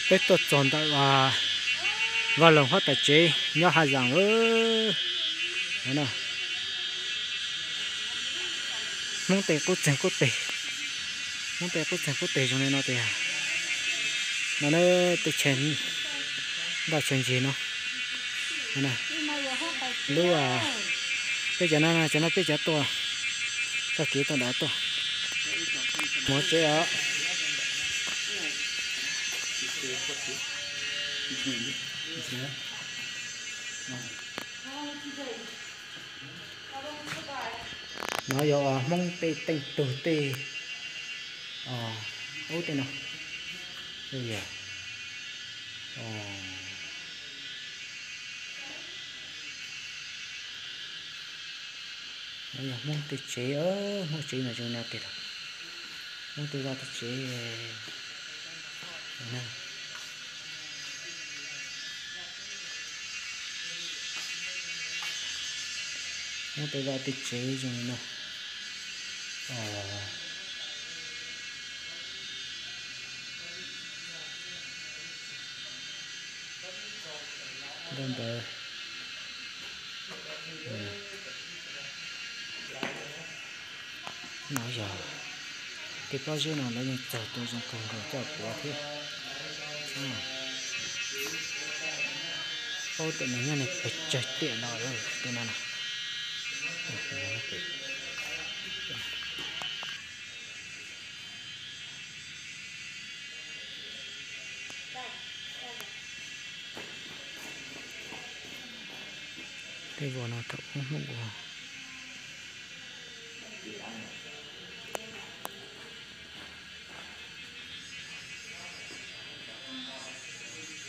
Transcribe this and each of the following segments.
Peb tuaj txog ntawm vaj loog huab tais tsev nyob Haj Zaas lawm. Hmoob tej qub txeeg qub teg, Hmoob tej qub txeeg qub teg zoo li no tiag. No na, tej chaw ntoj chaw ncig no. Lub, peb cov no, cov no peb cov tuaj, txoj kev tuaj nram tuaj. Mus tsev os. No yog Hmoob tej teej tug tej, ub tej no. No yog Hmoob tej tsev, Hmoob tsev mas zoo no tiag. Hmoob tej vaj tej tsev. Hmoob tej vaj tej tsev zoo li no. Ntawd ntawd. No yog tej pob zeb no lawv yeej txaug tu zoo kawg nkaus coj puav thiab. Paub tias nws nyob neeg pes tsawg tiam no lawm tej no na. Tej voj no thaum ub Hmoob ua.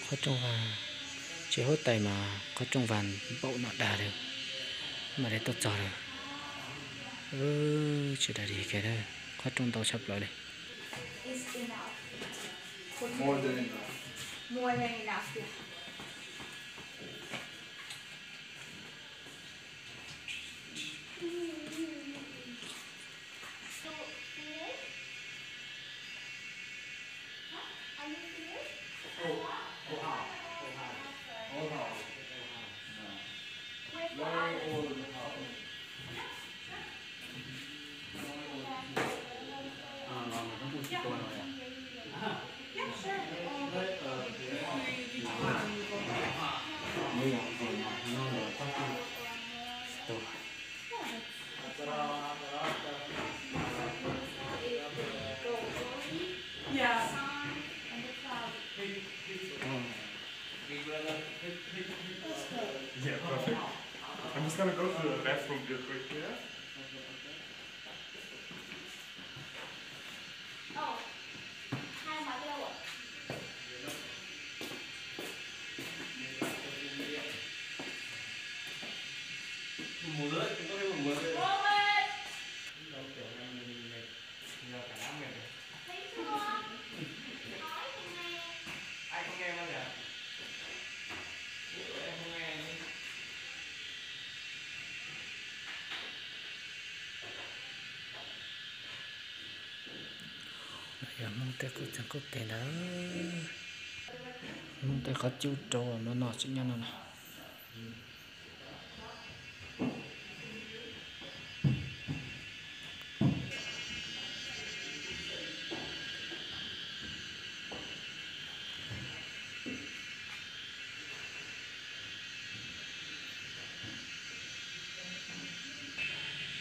Qhov rooj vag, tsev huab tais mas qhov rooj vag npaum no dag li, mam li tuaj txog lawm. Tsis dag li kiag, qhov rooj ntau tshaj plaws li. Yeah, perfect. I'm just gonna go to the bathroom real quick, yeah? Yog Hmoob tej qub txeeg qub teg ntawd, Hmoob tej qhov cub rau no no tseem nyob no na.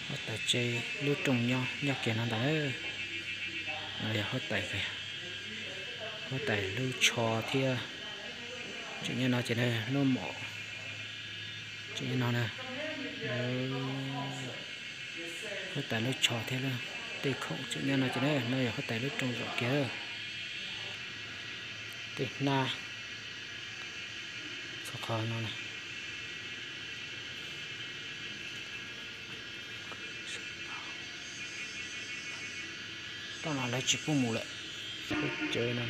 Huab tais tsev lub rooj nyob nyob kiag no ntag. No yog huab tais, huab tais lub tsho thiab. Tseem nyob no ces lub mom tseem nyob no na. Huab tais lub tsho thiab lub tej khoom tseem nyob no ces na. No yog huab tais lub rooj zaum kiag. Tej hnab txhua qhov no na. Toj no lawv tsis pub mus lawm. Tsev no,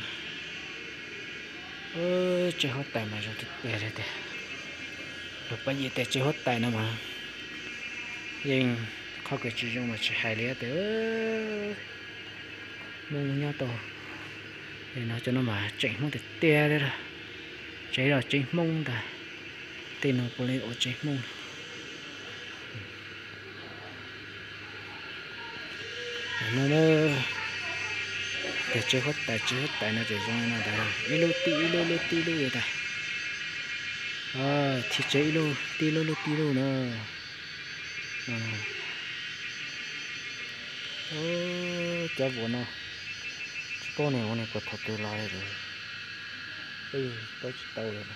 tsev huab tais mas zoo tiag tiag li tiag. Luag pab yim tias tsev huab tais no mas yeej qhov kws tsis zoo mas tsis hais li tias Hmoob nyob tau No cov no mas tseem Hmoob tiag tiag li, tsev los tsev Hmoob ntag. Tej no puav leej ua tsev Hmoob. No, tias tsev huab tais, tsev huab tais no tseem zoo no ntag, ib lub tib ib lub, lub tib lub li ntag. Thib tsev ib lub tib lub, lub tib lub na. Cov vuas no tsis paub nws ua nws puas thaum twg los li, peb paub tsis tau li.